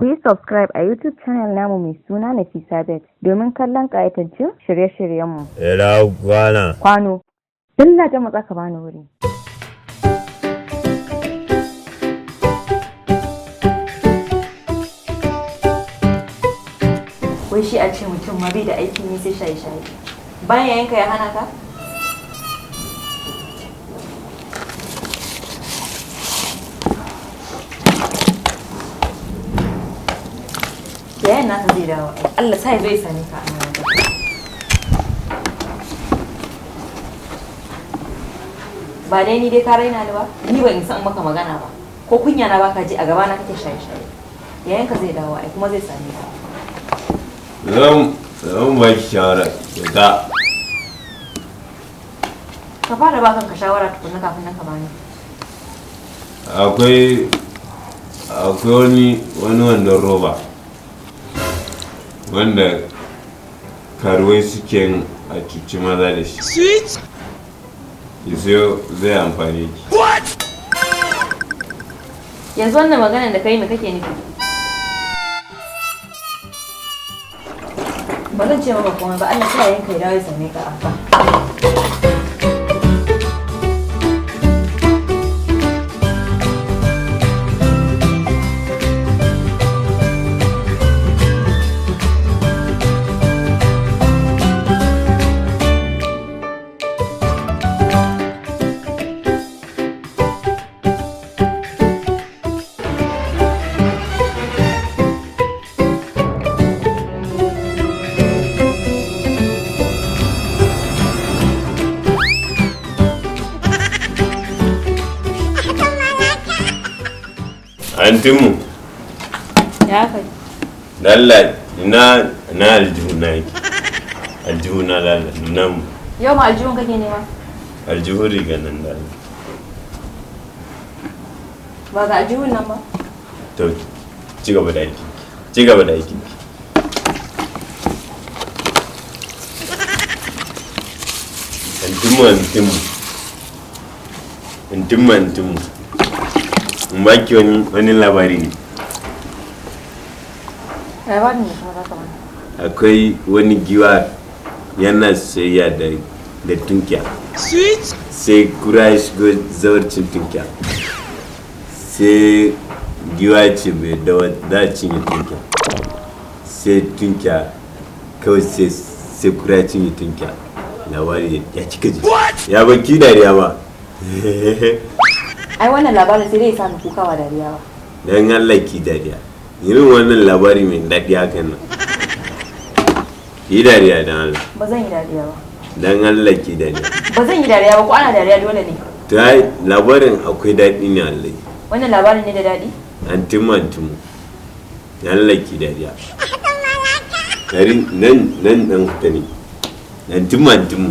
Ku yi subscribe a YouTube channel namu mai suna Nafisa Bet domin kallon ƙayatattun shirye-shiryenmu. Ina kwana. Kwano, dalla ta matsa ka bani wuri. Wai shi a ce mutum ma bai da aikin yi sai shaye-shaye. Bayan yayanka ya hana ka? Yayan nasa zai dawo ai. Allah sa ya zo ya same ka a nan wajen. Ba dai ni dai ka raina ni ba, ni ban isa in maka magana ba. Ko kunya na baka ji a gaba na kake shaye-shaye. Yayanka zai dawo ai kuma zai same ka. Zan ba ki shawara kyauta. Ka fara ba kanka shawara tukunna kafin nan ka bani. Akwai wani wandon roba wanda karuwai suke yin a cuci maza da shi. Ki sayo, zai amfani ki. Yanzu wannan maganar da kai me kake nufi? Ba zan ce maka komai ba, Allah sa yayanka ya dawo ya same ka abba. Antinmu, Ya kai. lalla ina aljihu na yake. Aljihu na lalla na mu. Yau ma aljihun kake nema? Aljihu riga nan lalla. Ba ga aljihun nan ba. To ci gaba da aikin ki. Ci gaba da aikin ki. Antinmu, antinmu. Antinmu, antinmu. In ba ki wani labari ne. Labarin ne kuma za ka bani. Akwai wani giwa yana soyayya da tunkiya. Sai kura ya shigo zawarcin tunkiya. Sai giwa ce bai da za a cinye tunkiya. Sai tunkiya kawai sai kura ya cinye tunkiya. Labari ya cika ji. Ya baki dariya ba. Ai wannan labarin sai dai ya sa ni kuka ba dariya ba. Dan Allah ki dariya. Irin wannan labari mai daɗi hakan nan. Ki dariya dan Allah. Ba zan yi dariya ba. Dan Allah ki dariya. Ba zan yi dariya ba, ko ana dariya dole ne. To ai labarin akwai daɗi ne Allah. Wannan labarin ne da daɗi? Antimu, antimu. Allah ki dariya. Dari nan nan dan fita ne. Antimu, antimu.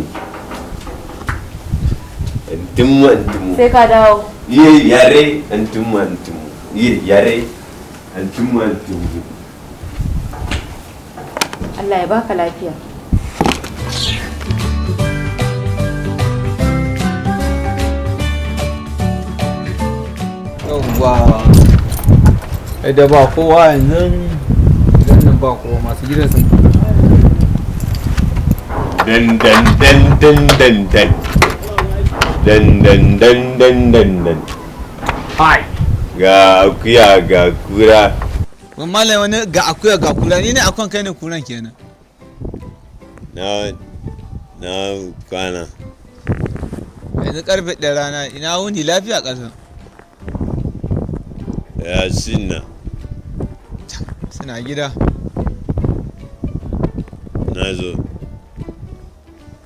Antimu, antimu. Sai ka dawo. Iye yare, antimu, antimu. Iye yare, antimu, antimu. Allah ya baka lafiya. Yawwa, ai da ba kowa yanzu gidan nan, ba kowa, masu gidan sun fita. Dan dan dan dan dan dan. Dan dan dan dan dan dan. Hai. Ga akuya ga kura. Wani malam, wani ga akuya ga kura, ni ne akuyan, kai ne kuran kenan. Na kwana. Yanzu karfe 1 rana, ina wuni, lafiya ƙasa? Ya sinna. Suna gida. Na zo.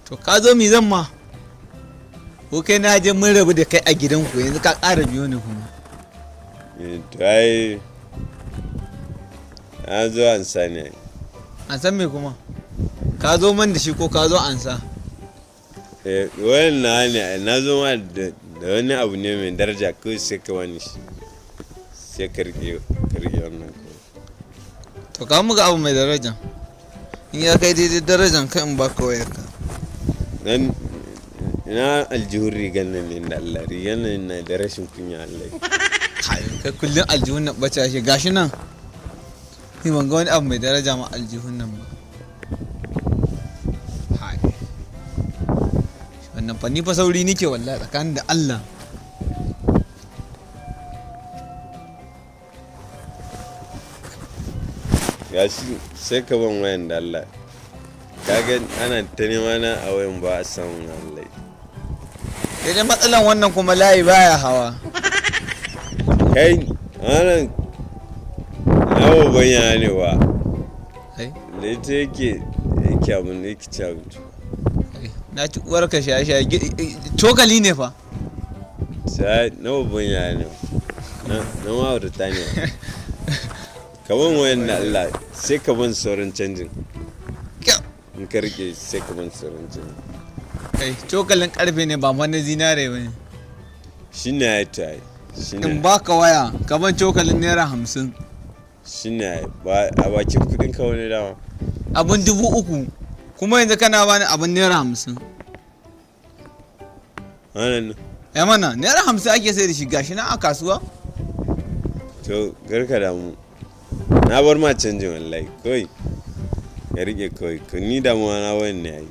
To ka zo, mi zan ma? Ko kai na je mun rabu da kai a gidanku, yanzu ka ƙara biyo ni kuma. To ai na zo an sani. An san me kuma ka zo man da shi, ko ka zo an sa? Eh, wayan na ne, na zo ma da wani abu ne mai daraja, kawai sai ka wani shi. Sai ka rike wannan kawai. To ka muga abu mai daraja, in ya kai daidai darajan kai in baka wayarka. Dan ina aljihun rigan nan ne da Allah, rigan nan na da rashin kunya Allah. Kai, kai kullum aljihun nan ɓace shi, gashi nan. Ni ban ga wani abu mai daraja ma aljihun nan ba. Hai. Wannan fa ni fa sauri nike wallahi tsakanin da Allah. Gashi sai ka ban wayan da Allah. Kaga ana ta nema na a wayan ba a samun Allah. Sai dai matsalan wannan kuma layi baya hawa. Kai wannan na babban yaya ne ba. Kai, Da ita yake yake abin da yake ci abinci. kai, na ci uwarka shaye-shaye. Cokali ne fa. Sai na babban yaya ne. Na ma'aurata ne. Ka ban wayan da Allah sai ka ban sauran canjin. Kyau. In ka rike sai ka ban sauran canjin. Kai, cokalin karfe ne ba ma na zinare ba ne. Shi ne ya ta yi. Shi In ne. baka waya, ka ban cokalin ₦50. Shi ne ba a bakin kudin ka wani dama. Abin 3,000. Kuma yanzu kana bani abin ₦50. Wannan Ya mana, ₦50 ake sai da shi gashi nan a kasuwa. to garka damu. Na bar ma canjin wallahi kawai. Ka rike kawai. Ka ni damuwa na wayan ne ai.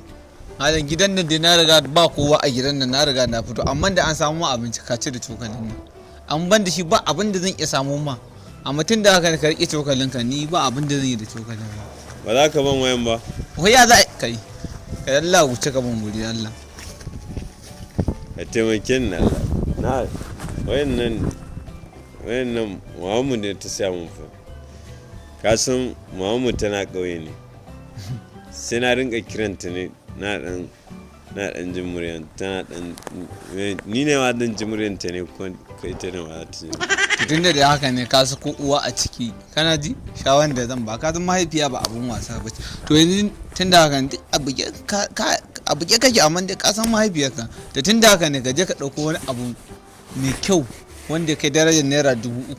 Halin gidan nan dai na riga ba kowa a gidan nan, na riga na fito, amma da an samu ma abinci ka ci da cokalin nan. An ban da shi ba abin da zan iya samu ma. Amma tun da haka ka rike cokalin ka, ni ba abin da zan yi da cokalin ba. Ba za ka ban wayan ba. Wai ya za a kai? Ka Allah wuce ka ban guri Allah. Ka taimake ni Allah. Na wayan nan wayan nan Muhammadu ne ta siya mun fa. Ka san Muhammadu tana ƙauye ne. Sai na rinka kiranta ne na dan jin muryan tana dan ni ne ma dan jin muryan ta ne ko ita ne ma za ta ji. Tun da haka ne ka sako uwa a ciki, kana ji shawarar da zan ba ka, san mahaifiya ba abun wasa ba ce. To yanzu tun da haka ne duk a buge a buge kake, amma dai ka san mahaifiyarka da tun da haka ne ka je ka ɗauko wani abu mai kyau wanda kai darajar ₦3,000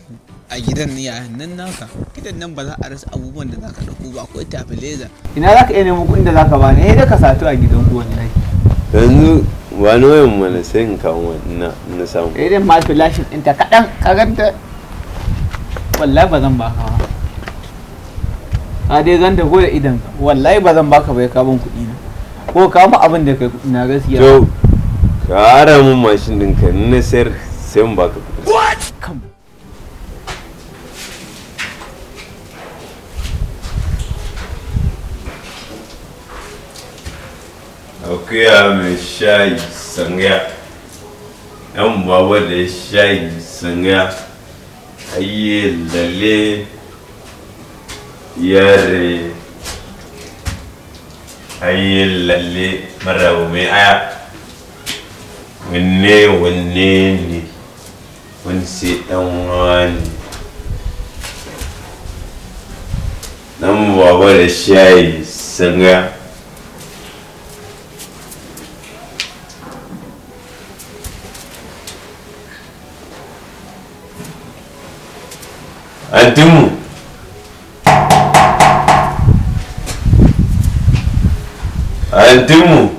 a gidan yayan nan naka. Gidan nan ba za a rasa abubuwan da za ka ɗauko ba, akwai tafileza. Ina za ka iya neman kuɗin da za ka bani? Eh, da ka sato a gidan ku wallahi. Yanzu ba ni wayan mana sai in kawo na na samu. Irin ma filashin ɗinta kaɗan ka ganta, wallahi ba zan baka ba. Ka dai ganta ko da idan ka, wallahi ba zan baka ba ya kawo kuɗi na ko ka mu abin da kai kuɗi na gaskiya. To ka ara mun mashin ɗinka in na sayar sai in baka kuɗi. Kam. Akuya mai shayi sangaya. Yan baba da shayi sangaya. Ayye lalle yare. Ayye lalle marabu mai aya. Wanne wanne ne? Wani sai ɗan wani. Dan baba da shayi sangaya. Antinmu. Antinmu.